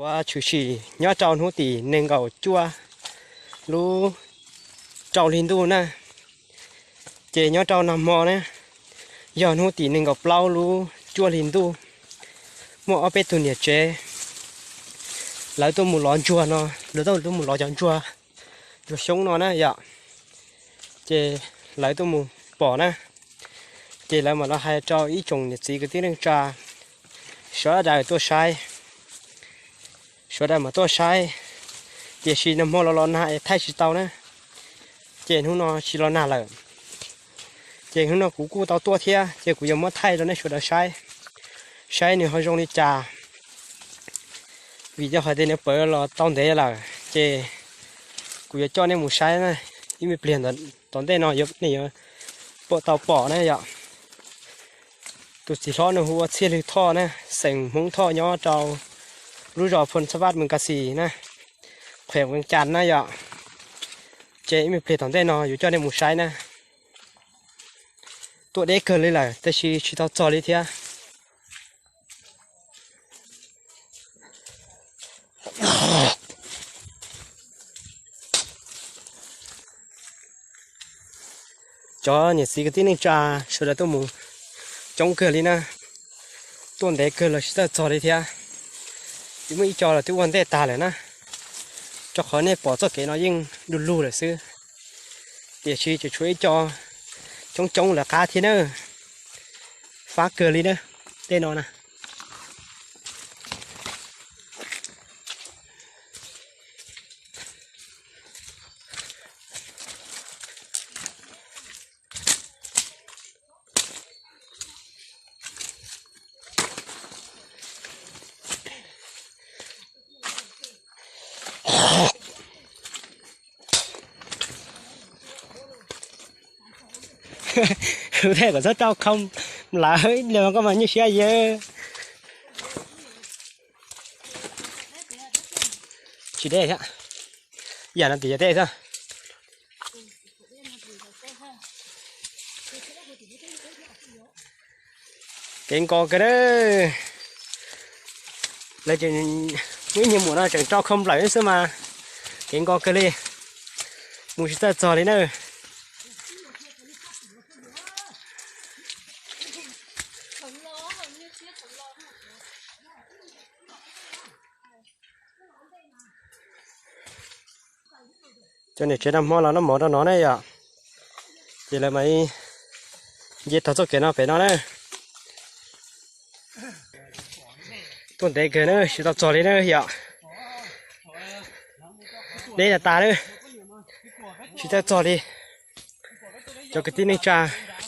Ua tshwm sim nyob rau hnub tim nees nkaum cuaj lub rau hli ntuj na, ces nyob rau nag hmo na, yog hnub tim nees nkaum plaub lub cuaj hli ntuj, muaj ob peb tug niam tsev, lawv tuaj mus lov ntsuag no, lawv tuaj mus lov cov ntsuag, ntsuag xyoob no na yom, ces lawv tuaj mus pom na, ces lawv mam los hais rau ib tsoom niam txiv kwv tij neej tsa sawv daws tuaj saib, sawv daws mam tuaj saib, tiam sis nag hmo los los nag es thaij tsis tau na, ces hnub no tsis los nag lawm, ces hnub no kuv kuj tau tuaj thiab, ces kuv yuav muab thaij rau nej sawv daws saib, saib nws ho zoo li cas, vim yog hais tias nws pawv los tau ntev lawm, ces kuv yuav coj nej mus saib na, ib me pliag tom ntej no nej yuav tau pom na yom. Tus txiv hlob nws hu ua Txhiaj Lwg Thoj na, xeem Hmoob Thoj nyob rau lub zos Phoo Xab Vaj Mees Kas Xis na, qhuem Vees Cas na yom. Ces ib me pliag tom ntej no yuav coj nej mus saib na. Tuaj deb kawg li lawm tab sis tsis tau txog li thiab. Cov niam txiv kwv tij neej tsa sawv daws tuaj mus coob kawg li na, tuaj ntev kawg los tsis txawj txog li thiab. Twb muaj ib co los twb ua ntej tag lawm na, rau qhov nej pom txoj kev no yeej du lug lawm xwb, tiam sis tseem tshuav ib co coob coob lawv qab thiab na, fab kawg li na, tej no na. Kuv thiaj kom txhob rau khoo lawv ib pliag koj mas nyuaj siab yawg. Tsis deb thiab, yam no tim yog deb xwb. Kev nkos kawg na, lawv tseem muaj ib niag muam no tseem rau khoo nplawm xwb mas, kev nkos kawg li, mus tsis txawj txog li na. Cov niam tsev nag hmo los noj mov rau no ne yom, ces lawv mas nce tog txoj kev no pem no na. Tuaj ntev kawg na tsis tau txog li na yom. Deb tas tas na, tsis tau txog li. Cov kwv tij neej tsa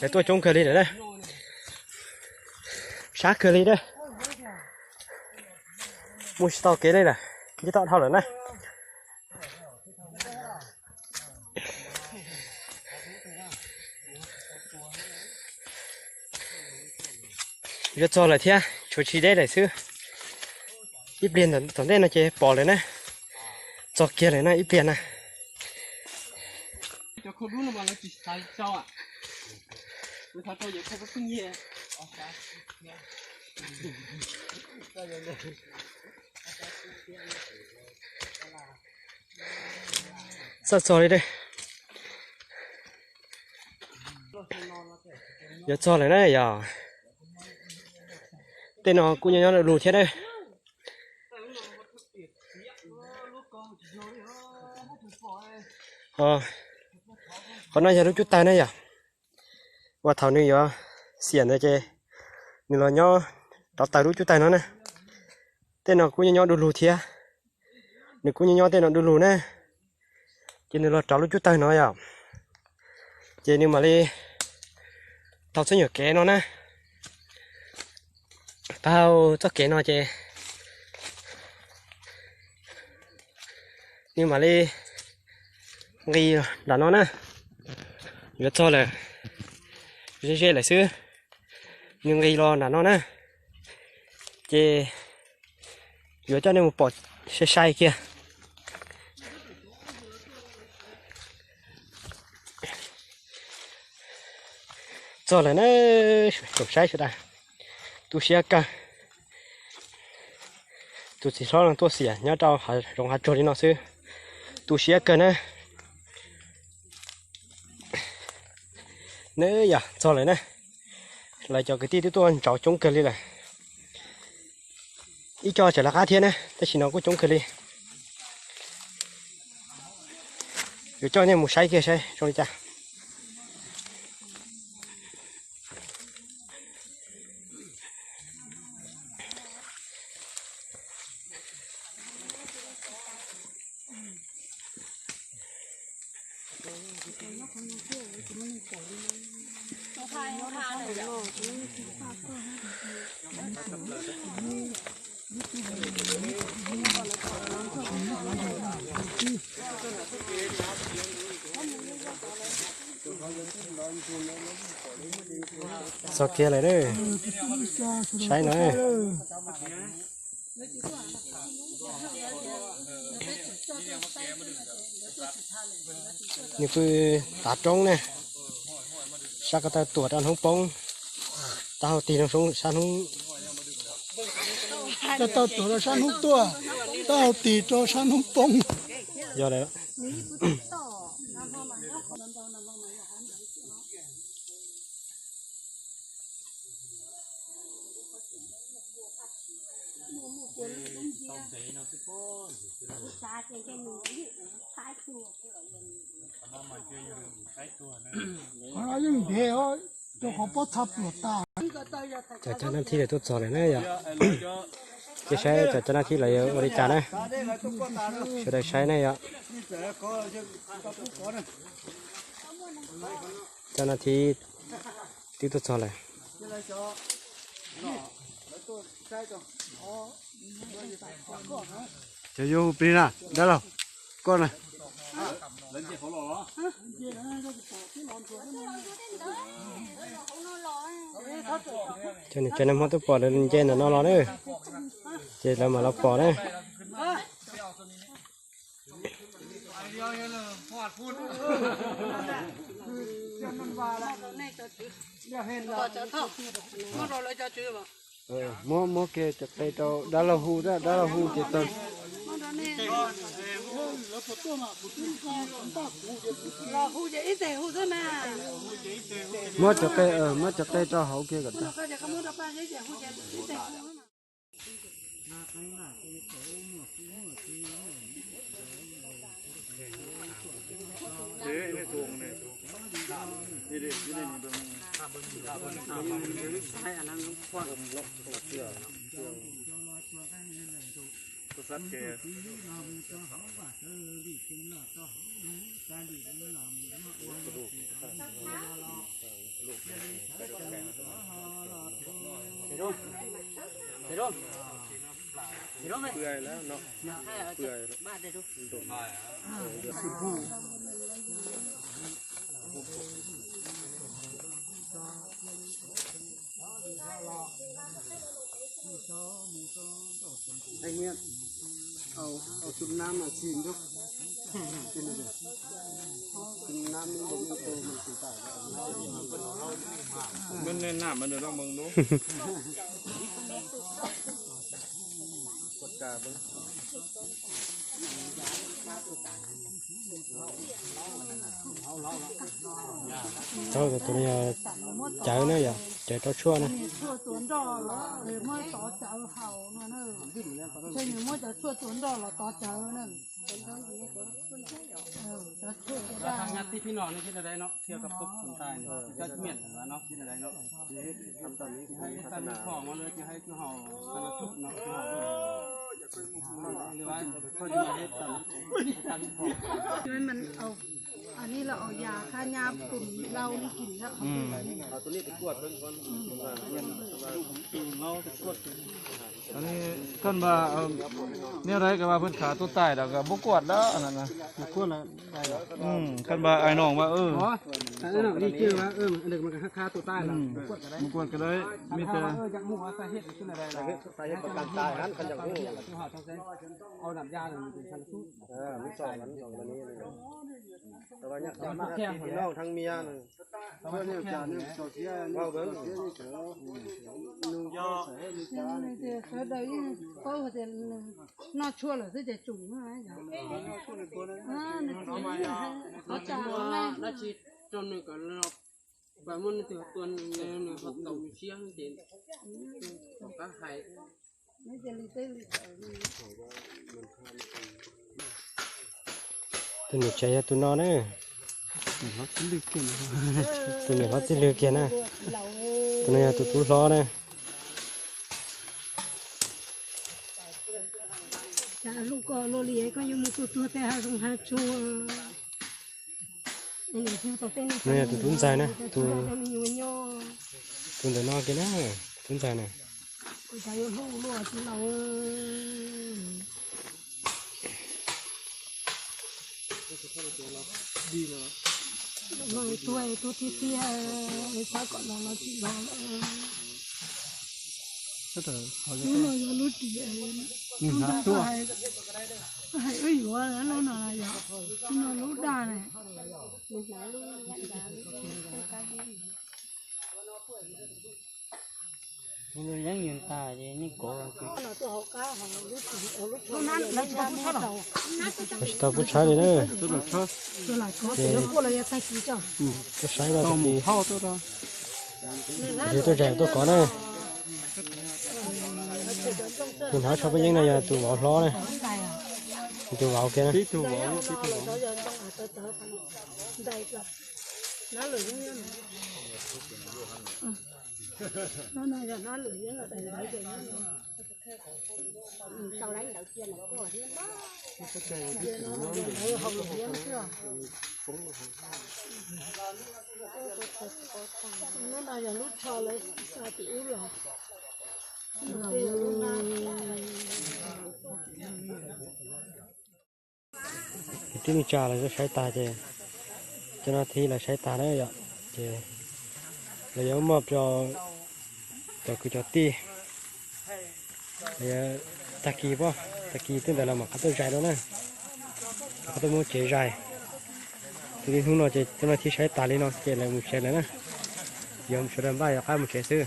lawv tuaj coob kawg li lawm na. Sab kawg li na. Mus tsis tau kev li lawm, nce toj dhau lawm na. Yuav txog lawm thiab, tshuav tsis deb lawm xwb. Ib pliag tom ntej no ces pom lawm na. Txog kiag lawm na ib pliag na. Txawj txog li. Yuav txog lawm na yog. Tej no kuj nyob nyob du lug thiab na. Qhov no yog lub cub tawg na yog. Uas thaum nws yuav xiam ntawd ces nws los nyob rov taws lub cub tawg no na. Tej no kuj nyob nyob du lug thiab. Nws kuj nyob nyob tej no du lug na. Ces nws los rov lub cub tawg no yom. Ces nws mam li taug txoj nyuag kev no na. Taug txoj kev no ces nws mam li nqis nram no na. Yuav txog lawm, ze ze lawm xwb. Nws nqis los nram no na. Ces yuav coj nej mus pom sai sai kiag. Txog lawm na, tsoom saib sawv daws, tu siab kawg. Tus txiv hlob no tuaj xiam nyob rau hav zoov hav tsuag li no xwb, tu siab kawg na. Neb yog txog lawm na, lawv cov kwv tij twb tuaj ntsauv coob kawg li lawm. Ib co tseem lawv qab thiab na, tab sis no kuj coob kawg li. Yuav coj nej mus saib kiag saib zoo li cas. Txog kiag lawm, saib no. Nws pw tav roob ne, sab ko taw tuam rau hnub poob, taub hau tig rau sab hnub, taub hau tig rau sab hnub poob. Yog lawm. Qhov no yeej ntev os, rau qhov pob txha pluam tas. Cov cab nab thib lawv tuaj txog lawm na yom. Cia saib cov cab nab thib lawv yuav ua li cas na. Sawv daws saib na yom. Cab nab thib twb tuaj txog lawm. Cov yuav hu plig na, dab laug, koj na. Cov niam cov txiv hmoob twb pom lawv nce ntawm no los na, ces lawv mam los pom na. Muab, muab kiag cov qe rau dab laug hu, dab laug hu ces tau. Muab cov qe, muab cov qe rau hauv kiag kom tau. Anh em, ao, ao chụp nam mà chìm chứ. Chụp nam mình cũng tô mình chụp tải. Mình nên làm mà được đâu mừng đúng. Tất cả Tus no yog cawv na, yog cawv rau tshuaj na. Tshuaj tuav nroj los muab tov cawv haus no na. Ntshe nws muab cov tshuaj tuav nroj los tov cawv na. Cov tshuaj tuav nroj. Cho nên mình, ờ,อันนี้เราเอายาฆ่าหญ้าขุ่นเหล้านี่กินแล้ว อันนี้ท่านว่าแนวใดก็ว่าเพิ่นฆ่าตัวตายแล้วก็บ่กวดแล้วอันนั้นนะ บ่กวดแล้ว อืมท่านว่าไอ้น้องว่าเออ อ๋อ แต่ไอ้น้องนี่คือว่าเออมันฆ่าตัวตายแล้ว อืมบ่กวดก็ได้ มีแต่ เอออยากรู้ว่าสาเหตุมันคืออะไร สาเหตุของการตายนั้นคันอยากรู้ เอาน้ำยาเลยมันเป็นชันสูตร เออมันสองอันสองตัวนี้เลย แต่ว่าอยากจะมาพี่น้องทั้งเมียน่ะ เพื่อนเนี่ยจ่าเนี่ยเจ้าเสียเนี่ยเจ้าเสียนี่เถอะ นุ่งก็ใส่ให้มีจ่าเนี่ย Paub tias noj tshuaj lawm xwb ces tsum. Nws tsis muaj dab tsi rau nws kom pas muaj leej twg tua nws, nws ho tau nws siab ces tom qab hais. Tus niam tsev yog tus no na. Tus niam hlob txij lwg kiag na. Tus no yog tus tub hlob na. Lub ko luaj li koj yuav mus tuag tuag tej hav zoov hav tsuag. No yog tus tub ntxawg na, tus ntawm no kiag na, tub ntxawg na. Tuag tiag tiag, xav kom los los tsis los lawm. Hnub no yog lub riam, lub dag, hais wb yuav lub no yog, lub no lub dag na. Tsis tau pub tshaib li na. Ces tuaj saib no tag kis, tag kis tuaj zais tuaj kov na. Tus hnav tsho peb yeeb no yog tus vauv hlob na, tus vauv kiag na. Hnub no yog lub tsho lawv xa tim ub los. Kwv tij neej tsa lawv tuaj saib tag ces cov no thiaj li saib tag na yom, ces lawv yuav muab rau cov kwv cov tij. Tag kis pob, tag kis tej ntawd los mam qab tuaj zais dua na, mam qab tuaj muab tsev zais. Ces li hnub no ces cov no thiaj saib tas li no ces lawv mus tsev lawm na. Yog sawv daws npaj rov qab mus tsev xwb.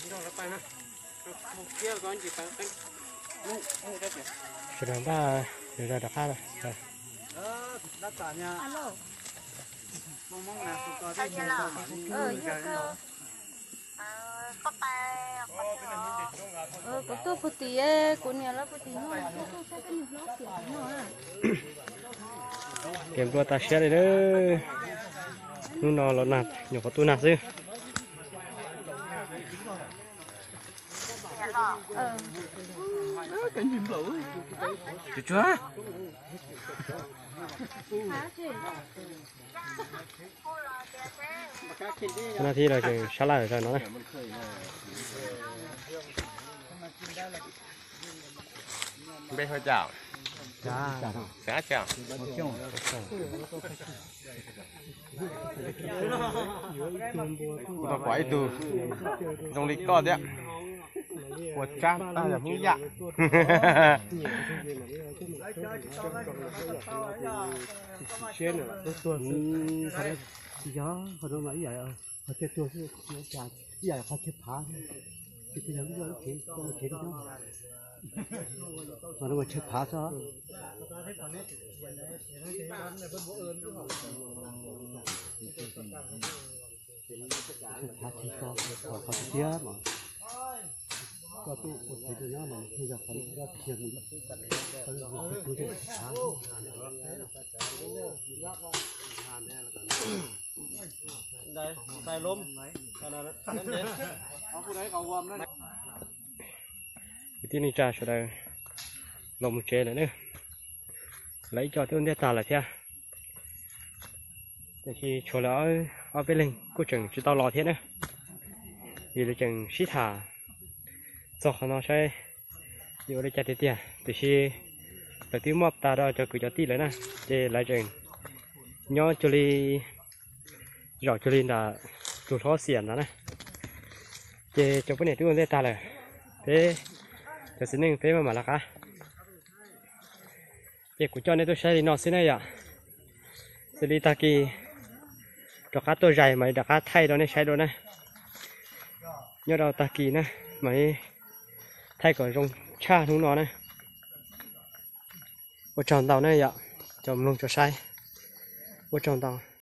Sawv daws npaj zais rov qab. Kuv tuaj puag tim, kuv niam lawv puag tim no, kuv tuaj saib peb niag hlob tiam no. Kev nplua tas siab li lawm. Hnub no los nag nyuam qhuav tuaj nag xwb. Cov no thiaj los tseem sab laj zog no na. Npe hu cas? Xeem Ab Tsi? Kuv tau pom ib tug zoo li koj thiab, ua tsab tag yog Hmoob Yaj. Tsis yog, qhov no mas ib yam qhov chaw tuag xwb, ib yam qhov chaw phav xwb. Ces yog lub, lub tsev, lub tsev no, qhov no mas chaw phav xwb. Chaw phav tsis so, qhov tiag mas koj tuaj ua tsev rau nyob mas thiaj yog qhov koj khiav mus, qhov chaw phav. Kwv tij neej tsa sawv daws los mus tsev lawm na. Lawv ib co twb ua ntej tag lawm thiab, tiam sis tshuav lawv ob peb leeg kuj tseem tsis tau los thiab na. Vim lawv tseem sib tham txog qhov no saib yuav ua li cas tiag tiag, tiam sis lawv twb muab tas rau cov kwv cov tij lawm na, ces lawv tseem nyob cuag li, zaum cuag li ntawm tus hlob Xiam ntawd na. Ces cov poj niam twb ua ntej tag lawm, peb cov txiv neej peb maj mam lawv qab. Ces kuv coj nej tuaj saib li no xwb na yom. Xws li tag kis rov qab tuaj zais mam li rov qab thaij rau nej saib dua na. Nyob rau tag kis na mam li thaij kom zoo tshaj hnub no na. Ua tsaug ntau na yom, cov mloog cov saib, ua tsaug ntau.